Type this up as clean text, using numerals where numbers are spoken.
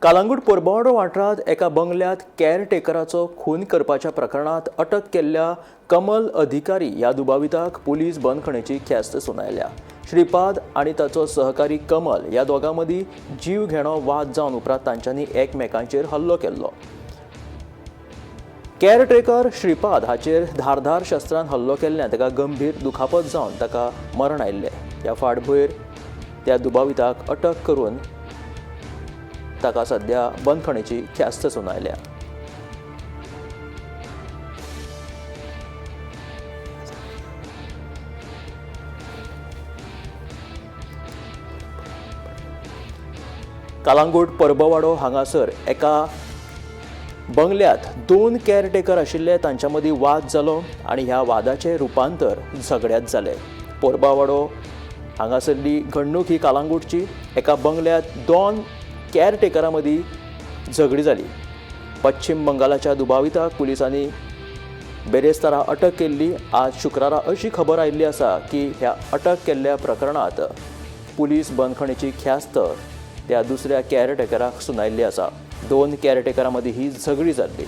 कालांगूट पोरबावाडो वाठारांत एका बंगल्यांत केअरटेकराचो खून करपाच्या प्रकरणांत अटक केल्ल्या कमल अधिकारी ह्या दुबाविताक पुलीस बंदखणीची ख्यास्त सुनायल्या. श्रीपाद आनी ताचो सहकारी कमल ह्या दोगां मदीं जीव घेणो वाद जावन उपरांत तांच्यांनी एकमेकांचेर हल्लो केल्लो. केअरटेकर श्रीपाद हाचेर धारदार शस्त्रान हल्लो केल्ल्यान ताका गंभीर दुखापत जावन ताका मरण आयिल्लें. ह्या फाटभुंयेर त्या दुबाविताक अटक करून ताका सध्या बंदखणीची ख्यास्त सुनायल्या. कालांगूट परबवाडो हांगासर एका बंगल्यांत दोन केअरटेकर आशिल्ले, तांच्या मदीं वाद जालो आनी ह्या वादाचें रुपांतर झगड्यांत जालें. पोरबावाडो हांगासरली घडणूक ही कालांगूटची. एका बंगल्यांत दोन केअरटेकरां मदीं झगडी जाली. पश्चिम बंगालाच्या दुबाविताक पुलिसांनी बेरेस्तारा अटक केल्ली. आज शुक्रारा अशी खबर आयिल्ली आसा की ह्या अटक केल्ल्या प्रकरणांत पुलीस बंदखणीची ख्यास्त त्या दुसऱ्या केअरटेकराक सुनायिल्ली आसा. दोन केअरटेकरां मदीं ही झगडी जाल्ली.